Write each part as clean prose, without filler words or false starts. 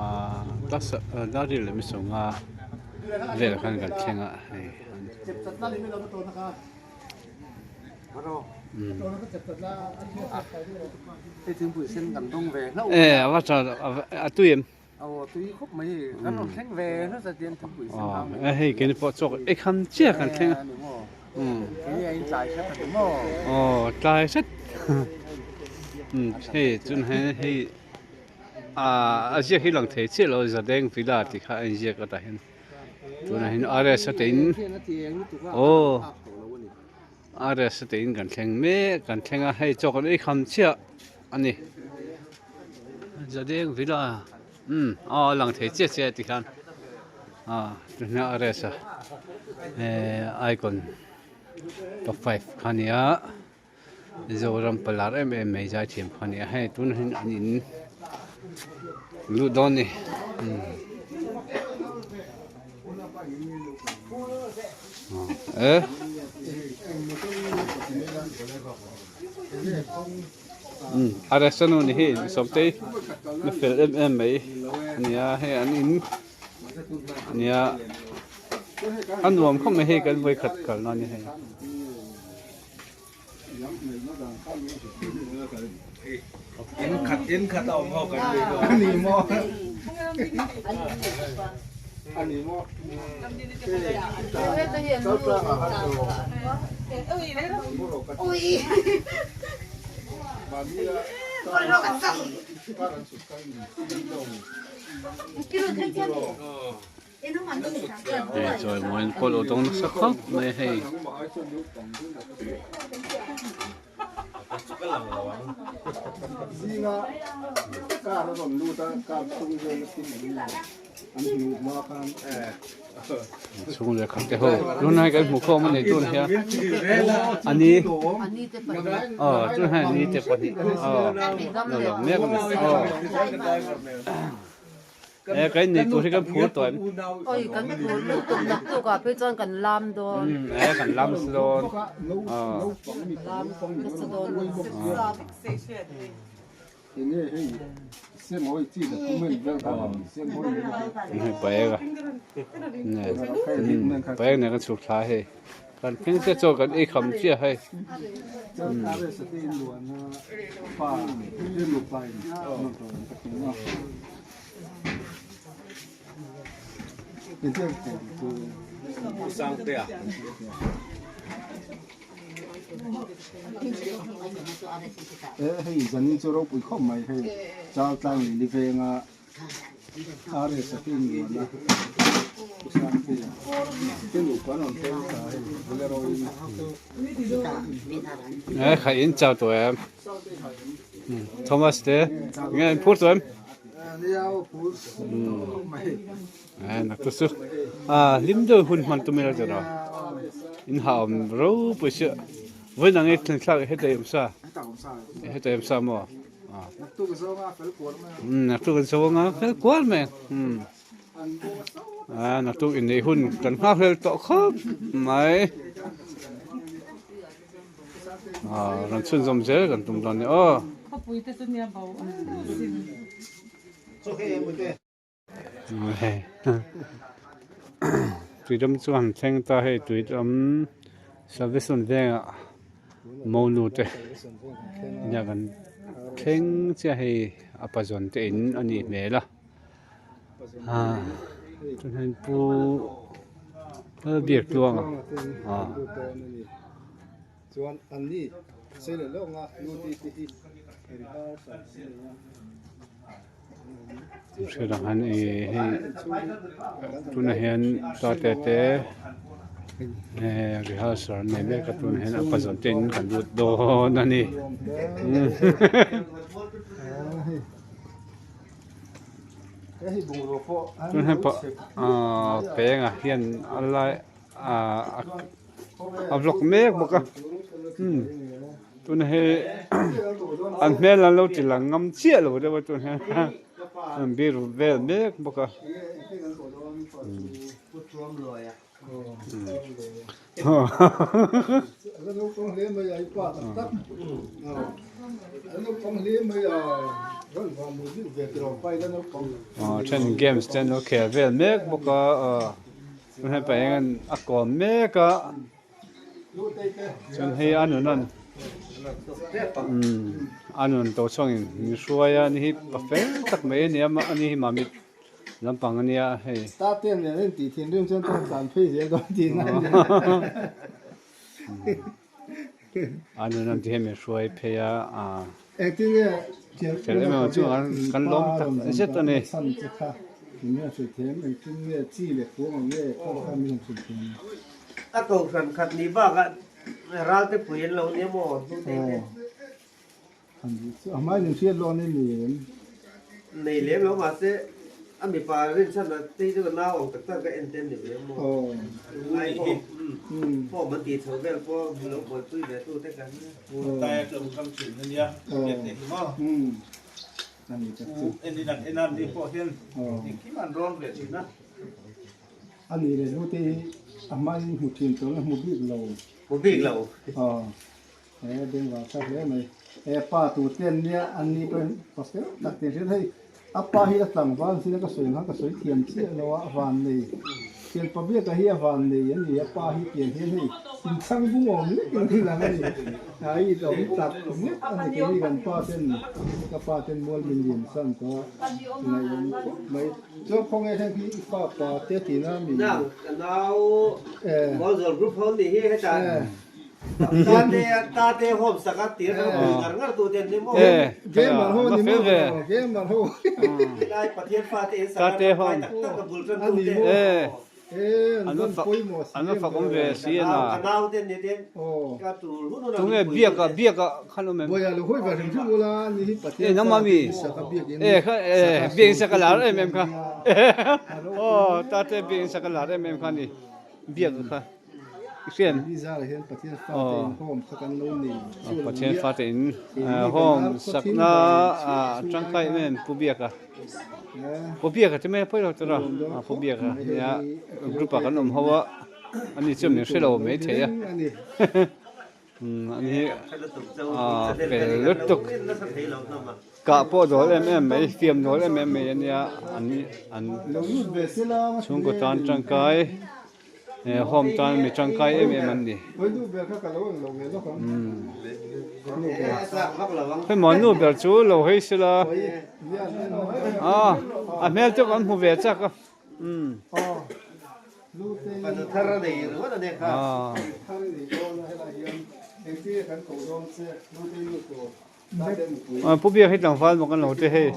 sawmnga dar riat leh mi sawmnga velah khan kan thleng a hei. E a va tha a tui em? Aw hei keini pawh chawk ei kham chiah kan thleng a aw tlai hret hei chun hian hei a ziak hi lang thei chiah lo Zadeng Villa tih kha a inziak a tah hian tunah hian RS a teiin aw RS a teiin kan thleng mek kan thleng a hei chaw kan ei kham chiah a ni Zadeng Villa umm aw a lang thei chiah chiah ti khan ah tunah RS a eh icon top 5 kha a ni a. Zoram palar em em mai zai thiam kha a ni a hei tunah hian an in luh dawn a ni e a restaurant nu ni hi sawmtei na fel em em mai a ni a hei an in a nia a nuam khawp mai hei kan vawikhat kalna a ni hei. Hei chawimawiin pawlh aw dawng nasa khawp mai a hei. Chhung leh khat te ho tunah hian kan hmu khawm a ni tun hian a ni aw tun hian a ni te pahnih aw lo lang mek a ni aw. E kan nei tur hi kan phur tawh em? Oi kan phur lutuk naktuk ah phei chuan kan lam dawn. E kan lam nasa dawn. Lam nasa dawn. Hei paek a paek nen kan chhuk thla hei. Kan thleng chiah chaw kan ei kham chiah hei. E khai in chau tawh em Thomas te nge in phur tawh em e nak chu a hlim deuh hun hman tum ila chawrh in ha awm ropui sia vawiin ang i thleng thlak heta i awm sa heta i awm sa maw. Naktuk an zo anga fel kual mai a naktuk inneih hun kan nghak hlel tawh khawp mai a rawn chhunzawm zel kan tum dawn a ni aw. Tuidam chu han thleng ta hei tuidam service rawn vengah monu te nia kan thleng chiah hei a pazawn te in a nih hmel a ah chuan pu Lalbiaktluanga ah. Hriat ang hian ih hei tunah hian tate te eh rehearsal an nei mek a tunah hian a puzzle te in kan lut dawn a ni tunah hian ah peng ah hian a lai ah a vlog mek bawk a umm. Tuna hi an hmel an lo ti lang ngam chiah lo deuh a tun hian an biru vel mek bawk a. Then games te an lo khel vel mek bawk a chuan hei paih hian a kawm mek a chuan hei a nun an a nun to chhuangin min hruai a ni hi pa fel tak mai a ni a ani hi mamit Lampang a nia hei. Star ten nen en tih thinrim chuan tawng tlan phei zel dawn tih na a ni. A nun an ti hian min hruai phei a. Engtin nge Fel em em chu kan lawm tak zet a ni. Chhan che kha min hian hrilh thiam engtin nge chi leh kuang ang nge kha kha min han hrilh thiam. A kohhran khat ni bakah ral te pui an lo nia maw hnute te. A hmain in hriat lawn em ni em? Nei lem lo mahse a mipa rinchhan a tei chu ka nau ang tak tak ka en te ni ve maw. Ai pawh form an tih chho vel pawh lo buaipui ve tu te kan nia. Tai a tlawm hrang thin a nia hriat nei hi maw. U en in an en a ni pawh hian engkim an rawn ve thin a. A ni leh hnute hi a hmain hmu thin tawh la hmu bik lo. Hmu bik lo. He bengvar tha hle mai. He pa tur te an nia, an ni pawhin pa fel tak tih an hriat. Hei a pa hi a tlangval zin a ka sawi ang khan ka sawi thiam chiah lo a, a van nei. Thian pa biaka hi a van nei a ni, a pa hi pian hian hei inchhang bung awm lek in thil ang a ni. A i awm tak zet a ni keini kan pa ten ka pa ten mual min lian san tawh a, ngaihawm khawp mai. Chuan khawnge heng hi i pa pa te tina mi? Nang ka nau Mawlzawl group ho ni hi hetah Tate home saka tir kha pui ngar ngar tu ten ni maw? Gamer ho ni maw? Gamer ho. Lai Pathian fa te in saka pai tak tak a bul tan tu te. An van pawimawh si An va fak awm ve si a na. Ka nau ten ni ten ka tur hun hun a Tunge biak a biak a khan awm em? Boya lo hawi va hrim hrim ula ni hi Pathian fa te in saka biak in E kha e biak in saka lar em em kha. Aw tate biak in saka lar em em kha ni biak kha. Hrian. Pathian fate in home sakna tangkai em em Pu Biaka. Pu Biaka chu mai pawi lo tur a, Pu Biaka nia group ah kan awm ho a, ani chuan min hre lo mai thei a. Ani hi fel lutuk kah pawh dawl em em mai, fiam dawl em em mai ania an chhungkaw tan tangkai. He home tan mi tangkai em em an ni. Hei maw nu ber chu lo hei sela a a hmel chu kan hmu ve chak a Pu Biak hi tlangval maw kan lo ti hei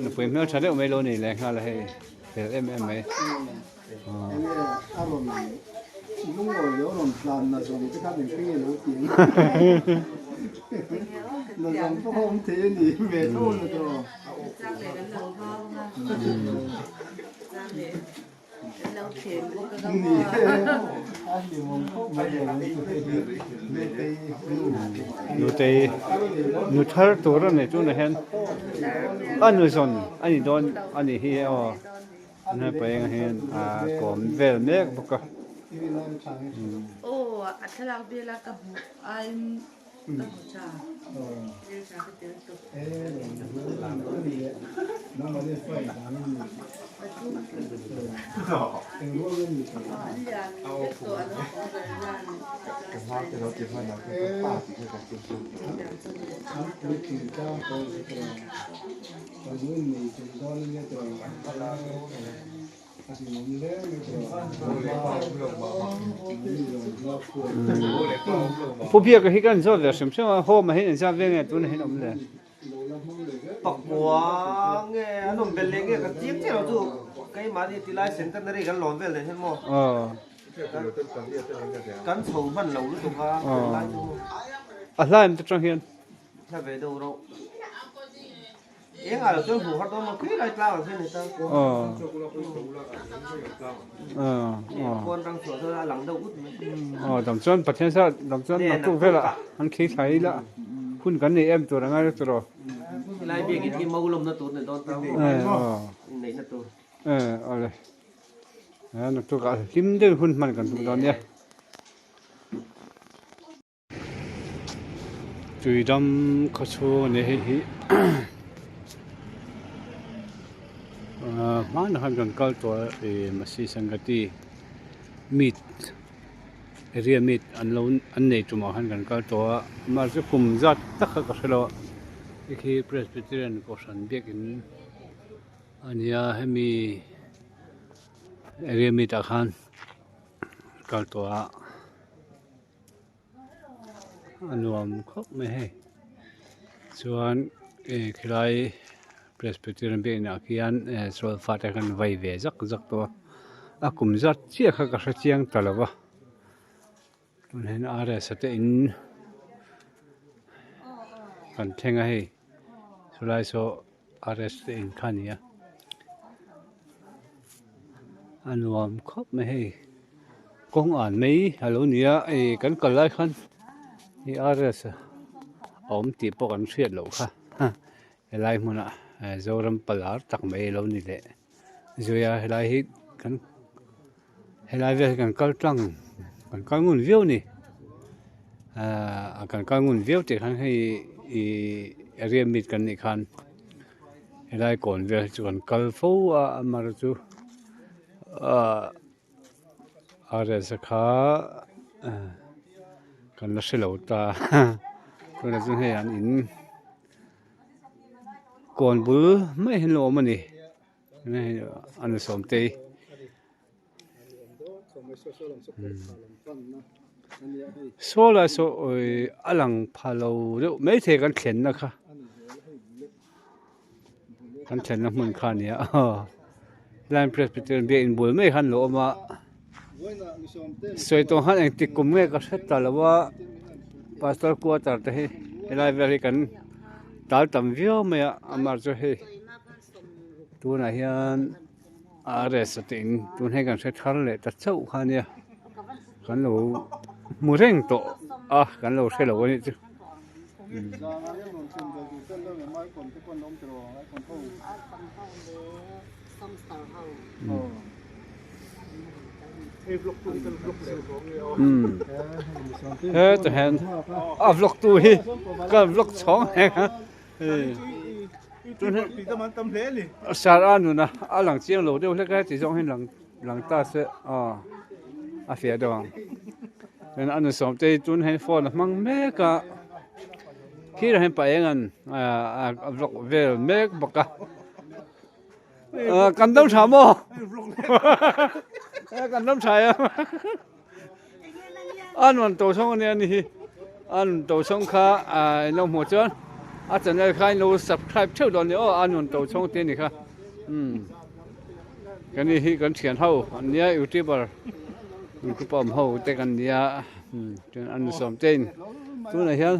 nupui hmel tha deuh mai lo nei leh nghal a hei fel em em mai. Nutei nu thar tur a ni tunah hian a nu zawn a ni dawn a nih hi aw hnaipui engah hian a kawm vel mek bawk a. Pu Biaka hi kan zawt ve hrim hrim a, home ah hian inzat ve nge tunah hian awm le? Pakua nge an awm belh leh nge ka chiang chiah lo chu keimahni tilai centenary kan lawm vel nen hian maw kan chho hman lo lutuk a tunlai chu. A hlaim te tang hian. Hla ve deuh rauh. Engah lo chuan hmuh har dawn maw khi lai tlang ang hian ni ta. Pawn rang chhuah chuan a lang deuh ut mai. Aw dam chuan Pathian sa dam chuan naktuk velah an khi thlai ila hun kan nei em tur a ngai tur aw. Helai biakin hi mau lawmna tur ni dawn ta maw. Inneihna tur. Eh awle eh naktukah hlim deuhin hun hman kan tum dawn nia. Tuidam khawchhung a ni hei hi hmanah khan kan kal tawh a ih Masi Sangati meet area meet an lo an nei tumah khan kan kal tawh a mahse kum zat tak kha ka hre lo a hei khi Presbyterian kohhran biakin a nia hemi area meet ah khan kal tawh a. A nuam khawp mai hei chuan ih khilai Presbyterian biakinn ah khian eh solfa te khan vai ve zak zak tawh a a kum zat chiah kha ka hre chiang ta lo va tunah hian R S a te in kan thleng a hei chulai saw R S te in kha a ni a a nuam khawp mai hei kawng an mai a lo ni a ih kan kal lai khan hei R S a awm tih pawh kan hriat loh kha helai hmunah Zoram palar tak mai a lo ni leh zui a helai hi kan helai vel hi kan kal tlang kan kal ngun viau a ni ahh kan kal ngun viau tih khan hei ihh area meet kan nih khan helai kawn vel hi chu kan kal fo a amaherawhchu chu ahh a resa kha kan la hre lo ta tunah chuan hei an in kawn bul mai hi an lo awm a ni. A ni sawmtei saw lai saw awii a lang pha lo deuh maithei kan thlenna kha kan thlenna hmun kha a nia aw helai Presbyterian biakin bul mai khan a lo awm a sawi tawh khan engtik kum nge ka hre ta lo a pastor quarter te hi helai vel hi kan tal tam viau mai a amaherawhchu hei. Tunah hian R S a tih in tun hei kan hre thar leh ta chauh kha ania kan lo hmu reng tawh a kan lo hre lo a nih chu. Hetah hian a vlog tu hi ka vlog chhawng reng a. Sar a nuna a lang chiang lo deuh hlek a heti zawng hi lang lang ta se aw a fiah deuh ang chuan a nusawm te hi tun hian phone a hmang mek a khirah hian pa eng an a vlog vel mek bawk a kan dam tha maw kan dam tha em A nuam to sawng ania ni hi a nuam to sawng kha in lo hmuh chuan a channel kha in lo subscribe theuh dawn nia aw a nuam to sawng te ni kha umm kan ni hi kan thian ho an nia youtuber group a awm ho te kan nia umm chuan a nusawm te in tunah hian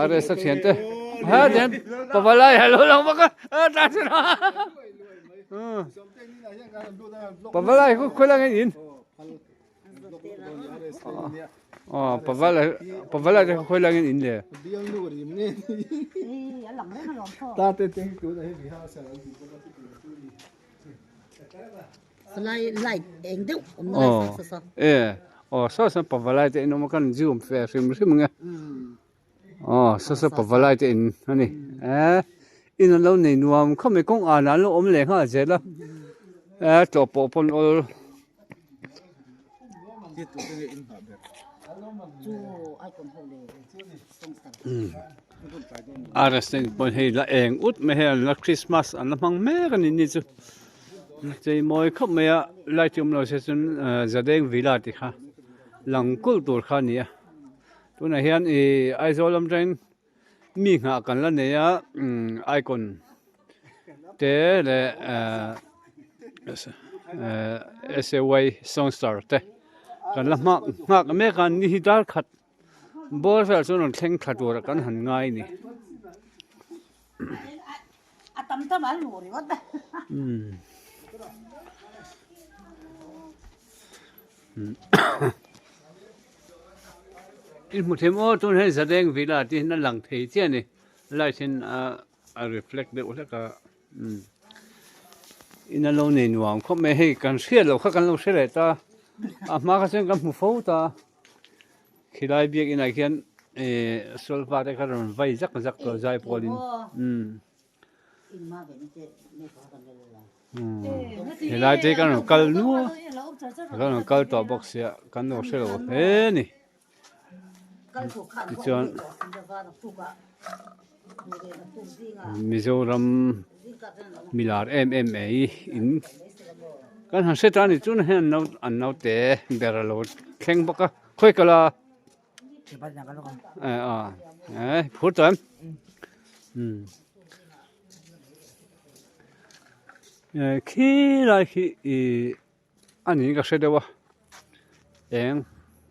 R S a thian te ha den pavalai a lo lang bawk a ta chu pavalai khu khawi lang in aw pavalai pavalai te khawi lang in le aw aw saw saw pavalai te in awm a kan zoom ve hrim hrim ang e aw saw saw pavalai te in a ni eh in an lo nei nuam khawp mai kawng an an lo awm leh nghal zel a eh tlawh pawh pawn awl. R S te pawh hei la eng ut mai hei an la Christmas an la hmang mek a ni ni chu chei mawi khawp mai a light hi awm lo se chuan Zadeng Villa tih kha lang kulh tur kha a ni a tunah hian ih Aizawl lam atangin mi nghah kan la nei a icon te leh S A Y Songstar te kan la hmak nghak mek a ni hi dar khat. Ball vel chuan rawn thleng thla tura kan han ngai ni. In hmu thei maw tun hian Zadeng Villa tih hian a lang thei chiah a ni. Light hian a reflect deuh hlek a. In an lo nei nuam khawp mai hei kan hriat loh kha kan lo hre leh ta a hma kha chuan kan hmu fo ta khilai biakinah khian eh solfa te kha rawn vai zak zak tawh zai pawlin umm helai te hi kan rawn kal nual kan rawn kal tawh bawk sia kan lo hre lo hle a ni. Tichuan Mizoram milar em em mai in kan han hre ta a ni chuan hei an naute ber a lo thleng bawk a khawi kal a eh phur tawh em eh khilai khi ih. A niin ka hre deuh a eng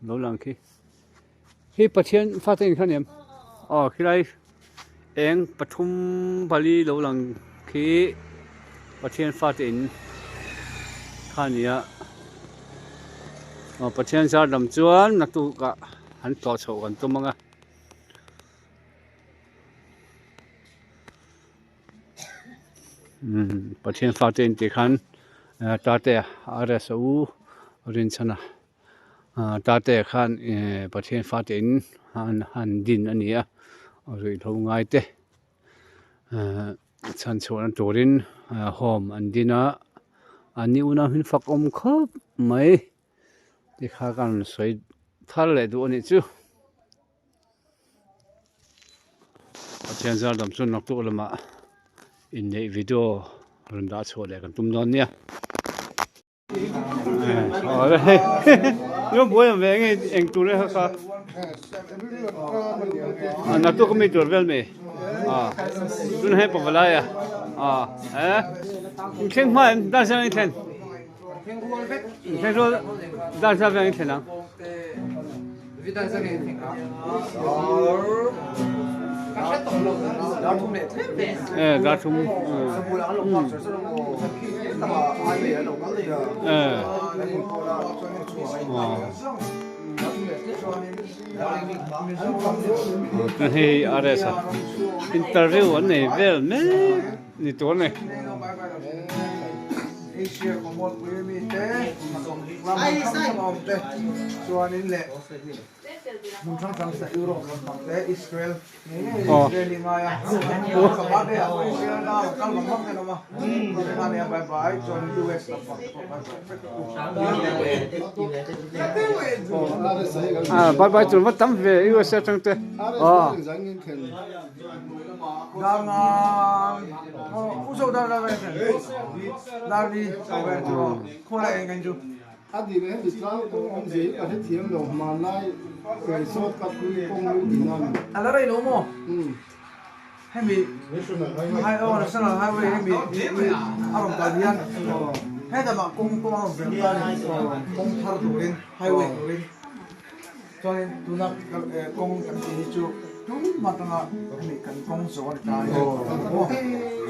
lo lang khi hi Pathian fate in kha ni em aw khilai eng pathum pali lo lang khi Pathian fate in kha a ni a aw Pathian zar lam chuan naktuk ah an tlawh chhoh kan tum ang a. Pathian fate in tih khan tate RSA u Rinchhana tate khan Pathian fate in han din a ni a ruihhlo ngai te chhan chhuahna turin home an din a an ni unau hi an fak awm khawp mai tikha ka rawn sawi thar leh duh a nih chu. Pathian zar dam chu naktuk lamah inneih video rawn dah chhuah leh kan tum dawn nia. Yo buai ang ve nge eng tur e kha naktuk mi tur vel mi tun he pavalai a eh thleng hma em dan sang in thlen thleng rual dan sang veng in thlen ang Eh, dar thum. Eh. Hei RS a interview an nei vel mek ni tur a ni. Asia Khawmualpui ami te ram hrang hrang a awm te chuanin leh hmun hrang hrang te Europe lampang te Israel ngei ngei Israel i ngai a ka birthday ah pawh Israel a rawn kal vang vang ten awm a kha nia bye bye chuanin US lampang te pawh bye bye vek a bye bye chu va tam ve USA atang te aw. Tum atanga hemi kan kawng zawh a ni ta a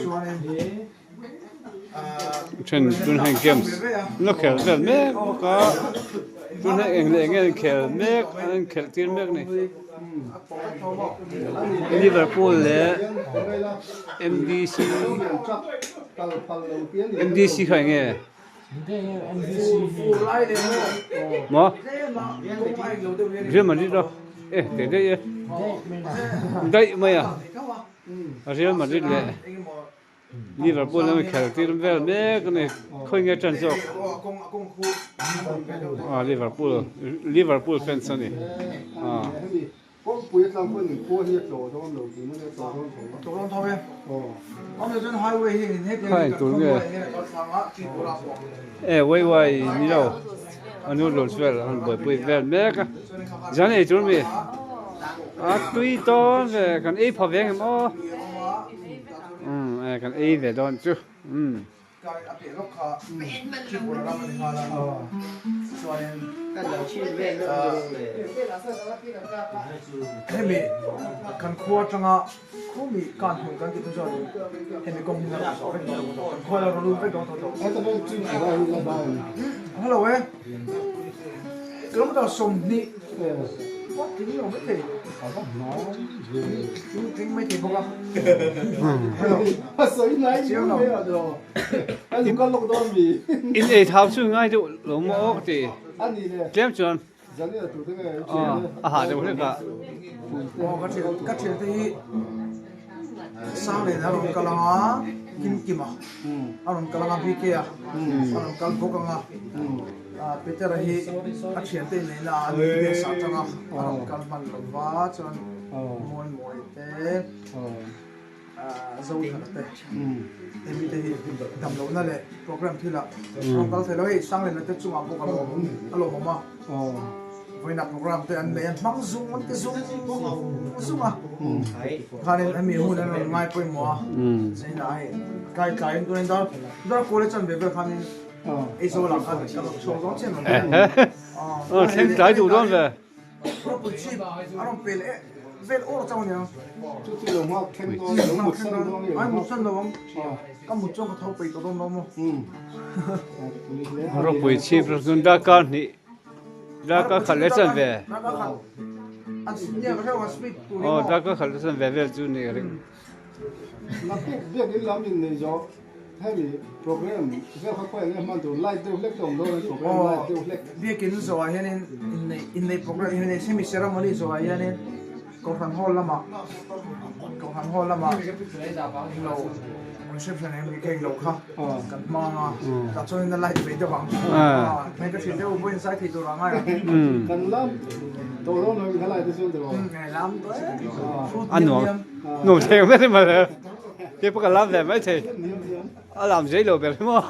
chuanin Then tun heng games la khel vel mek bawk a tun heng eng leh eng nge an khel mek an inkhelh tir mek a ni Liverpool leh M_D_C M_D_C kha eng nge. Maw? Real Madrid aw e teh daih e daih mai a Real Madrid leh Liverpool an khelh tir vel mek a ni khawi nge tan zawk ah Liverpool Liverpool fans a ni ah. Kawngpui atang pawhin in khua hi a tlawh dawn lo tih nge tlawh dawn tho a? Tlawh dawn tho e. Awm leh chuan highway hi in heti Kha engtur nge? E wai wai ni lo a noodles vel an buaipui vel mek a zan ei tur mi a tui dawn ve kan ei pha ve ngem aw umm e kan ei ve dawn chu umm. Hemi kan khua atanga khumi kan hmun kan tih chu chuan hemi kawng hi la zawh vek dawn kan khua la rawn vek dawn tawh tawh. Hello e kilometer 20. pawh tling lo mai thei. A va hnai ve. Chu tling mai thei bawk a. A sawi ngai Chiang lo. mai a do. A lu kal lawk dawn mi. In ei thau chu ngai deuh lo maw awk ti. A ni le. Tlem chuan. Zan ina tur te nge A ha deuh hlek a. Aw ka thian ka thian te hi sang len a rawn kal ang a kim kim a a rawn kal ang a BK a a rawn kal bawk ang a Peter a hi a thian te inneih na ah an biasa atang a a rawn kal hman lo va chuan mawi mawi te Zothana te hemi te hi dam lohna leh program thilah rawn kal thei lo hei Sanglena te chungah bawk a lawm a lawmawm a vawiinah program te an nei a hmang zung an ti zung zung a khanin hemi hun an rawn ngai pawimawh a zainah hei tlai tlaiin tunin dar dar college an ve vel khanin Aizawl ah khan ka rawn chhuak zawng chiah Aw thleng tlai duh dawn ve. Ropui chhip a rawn pe leh vel awr chang aniang. Chu chu lo nghak thleng dawn lo mut san dawn nge Ai mut san lo ang. Ka mut chuan ka tho peih tawh dawn lo maw. Ropui chhip chu darkar hnih darkar khat leh chan ve. Darkar khat. An nia ka hreuh a speed tur hi maw. Aw darkar khat leh chan ve vel chu ni ka ring. Naktuk biakin lam in nei zawh hemi program vel kha khawi enge hman tur light deuh hlek te awm dawn a program light deuh hlek. Biakin zawhah hianin inneih inneih program inneih semi ceremony zawhah hianin Kohhran hall lamah Kohhran hall lamah englo reception eng eng englo kha kan hmang a tah chuanin a light ve deuh ang hei ka hrilh deuh vawiin zai thei tur ah ngai ang. Kan lam tawh dawn lo in kha light te chuan tiraw. Lam tawh e. A nuam nuam thei ang ber mai le ke pawh ka lam ve mai thei a lam zei lo ber hi maw.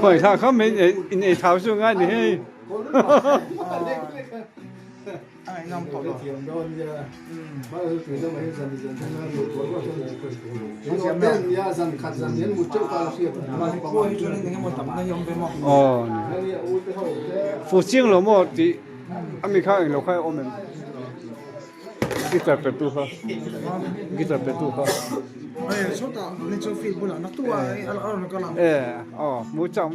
Khawi thla kha mai in ei thau chu ngai ni hei. Aw fu chiang lo maw tih a mi kha englo kha a awm em guitar pe tu kha guitar pe tu kha e aw mu chang.